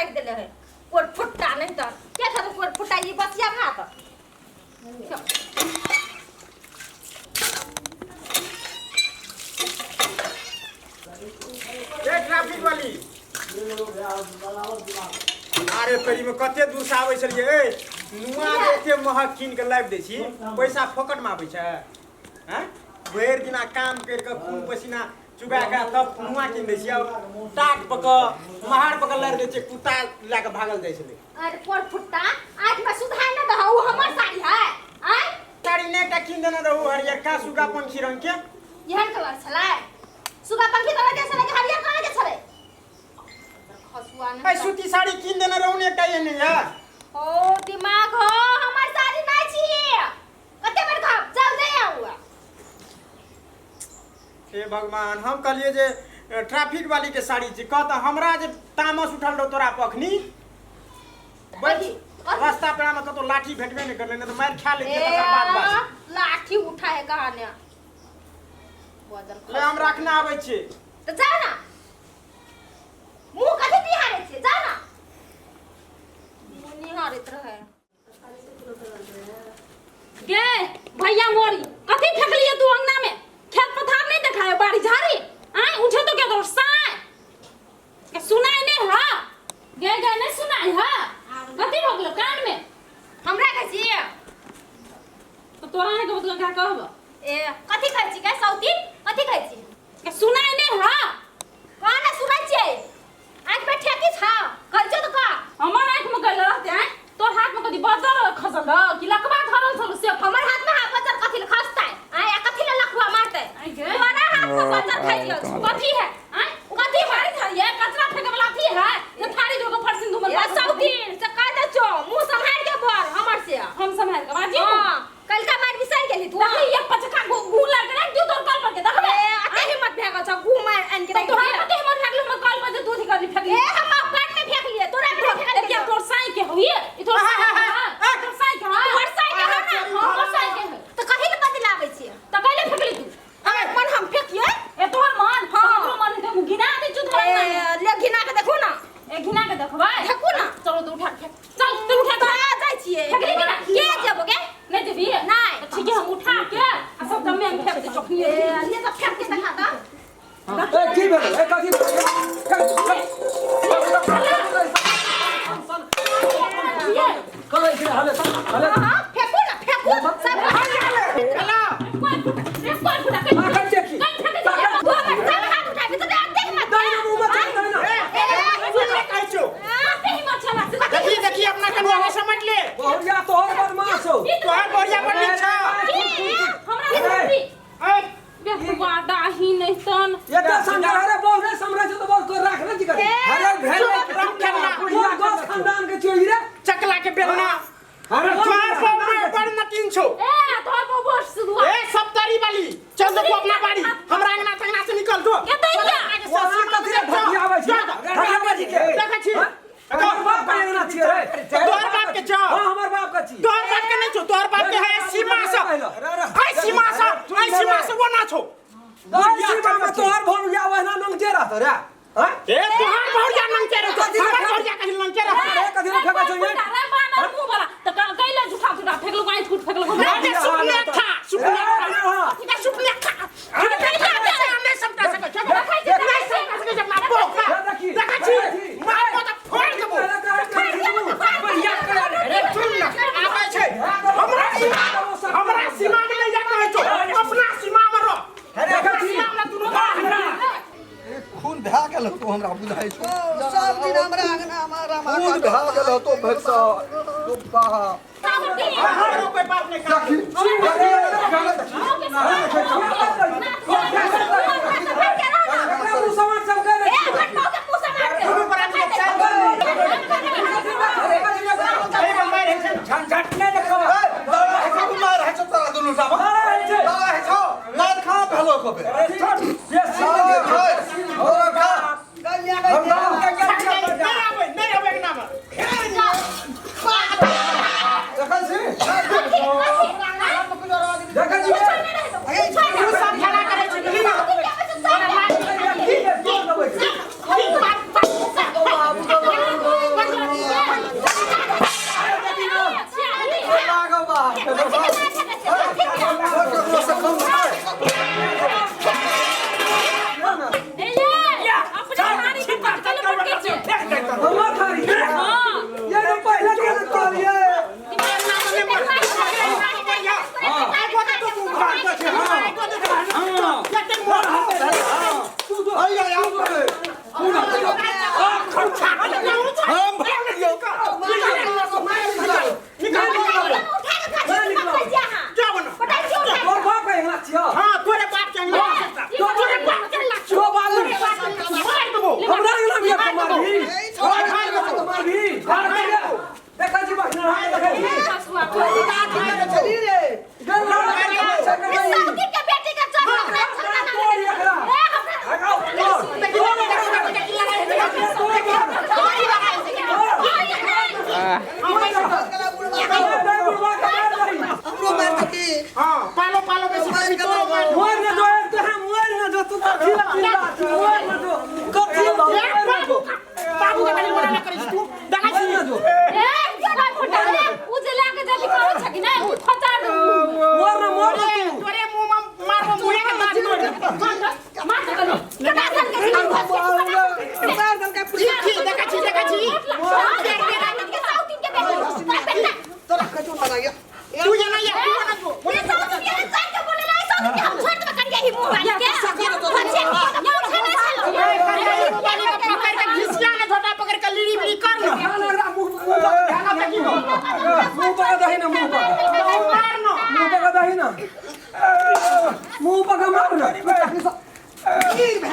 राखि देले है कोर फुट्टा नहीं तऽ के खेतौ कोर फुट्टा ई बसिया भात ए ट्रैफिक वाली अरे तोरी में कते दूर से आबै छलियै ए नुआ के एते महग कीन के लाबि दै छी पैसा फोकट में आबै छै हैं भरि दिना काम करि के खून पसीना चुबा के तब नुआ कीन दै छी अब टाट पर के महार पर के लारि दै छियै कुत्ता लए के भागल जाइ छलै अरे कोर फुट्टा आज में सुधार न दहो उ हमर साड़ी है आय साड़ी नहि एकटा कीन देने रहू हरियरका सुगा पंखी रंग के एहन कलर छलै सुगा पंखी कलर के छलै कि हरियर कलर के छलै खसुआ ए ने सूती साड़ी कीन देने रहू ने एकटा एहने या ओ दिमाग हो हमर साड़ी नहीं छी कते बेर कहब जाउ दे आउ हे भगवान हम कहलिए जे ट्रैफिक वाली के साड़ी छी कह तऽ हमरा जे तामस उठल रहो तोरा पर अखनी बैठ कथी? कथी? रास्ता पेड़ा में कतौ लाठी भेटबे नहि करलै नहि तऽ मारि खा लेतियै तकर बाद बात लाठी उठा है कहाने बदल ले हम रखने आबै छी तो जाओ ना मुंह कथी निहारे छियै जाओ ना मुंह निहारैत रहे गे भैया मोरी कथी फेकलिए तू अंगना में खेत पथार नहीं देखायो बाड़ी झाड़ी आय उठे तो क्या तोर साय के सुनाई नहीं हा गे गे नहीं सुनाई हा कथी भऽ गेलो कान में हमरा कहै छियै तो तोरा नहीं कहबो तो का कहबो ए कथी कहै छी गे सौती कथी कहै छी के सुनाई नहीं हा कहाँ ना सुनै छियै आँखि में ठेकी छा कहै छौ तऽ कह हमर आँख में गइल रहते आय तोर हाथ में कथी बजर खसल रह कि लकवा धरल छल से हमर हाथ में हाथ बजर कथी ले खसतै आँय आ कथी ले लखुआ मारतै आँय गे तोरा हाथ में बजर खसि गेल छौ कथी है आँय कथी थारी थारी है कचरा फेंके वाला अथी है जे थारी धो के फरसिन धुमल ए सौतीन से कह दे छौ मुंह सम्हारि के बोल हमर से हम सम्हाल के बाजी हां कलका मार बिसरि गेली तू देखी एक पचका घू घू लग रहा दियो तोर कल पर के देखबे ए अते हिम्मत भए गेल छौ गू मार आनि के तो राखि तोहर दिअ। कते हिम्मत भए गेल हमर कल पर जे दूध कर फेंक ए हम अपन में फेंक लिए तोरा में फेंक ए क्या तोर साई के होई ई तोर साई के हा तोर साई के हा तोहर साई के हा ना हां तोर साई के है तो कहीं ले बदलाबै छियै त कैले फेंकली तू हमर मन हम फेंकिए ए तोहर मन हाँ। हमरो मन के घिना दे चु तोहर ए मन ले घिना के देखू ना ए घिना के देखबै देखू ना चलो तो उठा के फेंक चल तू उठा तो के आ जाइ छियै फेंकली कि ना? के जेबो गे नहीं देबी नहीं। तो ठीक है हम उठा के आ सब दमे हम फेंक दे चोखनी ए ले तो फेंक के देखा ता ए की भेल ए कथी भेल करै छी हले हले हां फेंकू ना फेंकू सब चला कोई फुटा रे कोई फुटा के आखन देखी फेंक दे तू हमर सब हाथ उठाबी तो देख मत दाहिना मुंह मत दाहिना ए सुनले कहै छौ कते हिम्मत छला से देखी देखी अपना कनुआ के समझ ले बहुरिया तोहर बदमाश हो तोहर बढ़िया बड़ नीक छौ हमरा सुनती ए बेहुआ डाही नहीं तन एते संग अरे बहु रे समरे छै तो बहु को राख ने दिक्कत अरे भेल राम खेलना कोन दोस्त खानदान के छियो ई रे चकला के बेलना अरे तोहर बाप बड़ नटीन छौ ए तोहर बहु बस सुधुआ ए सप्तरी वाली चल देखो अपना बाड़ी हमरा अंगना तंगना से निकल जो के दैया ओना कथी रे धकियाबै छी धकियाबै छी के देखै छी तोहर बाप के अंगना छियै रे तोहर बाप के छौ। हां हमर बाप के छी तोहर बाप के नहीं छौ तोहर बाप के है सीमा से है सीमा से है सीमा से वो ना छौ तोहर सीमा में तोहर भौरिया ओहिना नंगटे रहत रे हां ए तोहर भौरिया नंगटे रहतो कथी रे हमर भौरिया कहीं नंगटे रहतो अरे कथी रे फेंकै छौ ये अरे बानर मुंह वाला त कैले झूठा झूठा फेकलु आँख फूट फेकलु अरे सुपने खा सुपने खा ए सुपने खा अरे नहीं समझा सकै छौ नहीं समझा सकै छौ अपना बोका देखै छी मार को तऽ फोड़ देबो अरे सुन ना आबै छै हमरा सीमा हमरा सीमा में नहीं जा कहै छौ अपना सीमा में रह देखै छी सीमा में तू हमरा खून भए गेल हतो हमरा बुझाइ छौ सब दिन हमरा अंगना मे रमा खून भए गेल हतो भरिसा तो बाप हमरो कोई बात नहीं देखी एकरा मुंह समाज सब करे ए हमर बाप के मुंह सम्हार के दुनू प्राणी के चाल ए बम्बई रहै छै झंझट नहि देखब ए लड़ाइ होइ छौ मार होइ छौ तोरा दुनू सामा लड़ाइ होइ छै। लड़ाइ होइ छौ मार खा भेलो कबे नहीं आबै नहीं आबै अंगना में देखै छी देखै छी तू सब खेला करै छी बुझली ना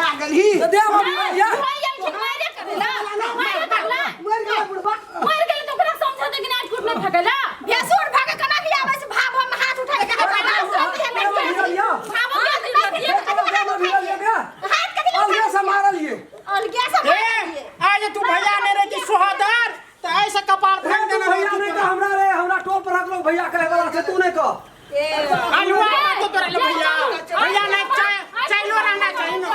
पकड़ा गेलही। तऽ दे हम भैया। भाई आयल मारे करेला, मारे करला। मरि गेलै बुढ़बा। मर गेल तो ओकरा समझा दे कि नाच कूट नहीं फेकेला। भेसुर भागे केना की आबै छै, भाव हम हाथ उठा के कहै छै, भाव के हाथ कथी लए? अलगे से मारलिए। अलगे से ए मारलिए। आज तू भैया नहीं रहे कि सोहदर तऽ ऐसे कपार रे फाड़ि तू देने भैया रहती नहीं तोरा। कह हमरा रे, हमरा टोल पर लोग भैया कहे वाला छै, तू नहीं कह। अलुआ तो तोरा ले भैया भैया नहीं चाय चाइलो रहना चाहिए ना।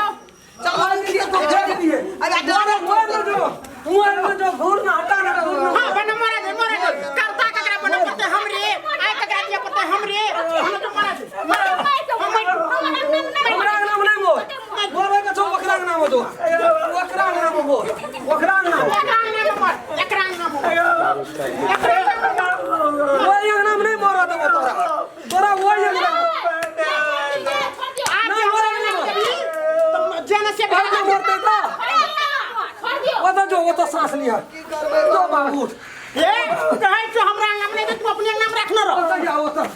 चल ये तो फेंक दिए। अरे अरे मोर न जो, मोर न जो, घूर ना हटा ना घूर ना। हाँ बना मरा दे मरा दे करता ककरा बना पड़ते हम रे आय ककरा दिया पड़ते हम रे हम तो मरा दे मरा दे हमरा के नाम नहीं मोर, मोर के छौ ओकरा के नाम जो, ओकरा के नाम मोर, ओकरा के नाम। एकरा नाम मर एकरा नाम मर एकरा नाम मर। ओहि के नाम नहीं मोर देबो तोरा, तोरा ओहि के नाम। आज नहीं, हमरा मरा नाम नहीं। देबी तो जेना से घर में मरते तो ओ तो जो ओ तो सांस लिया जो बाबू उठ। ए कहै छौ हमरा नाम नहीं दे तू अपने नाम रखने रह। ओतऽ जा ओतऽ।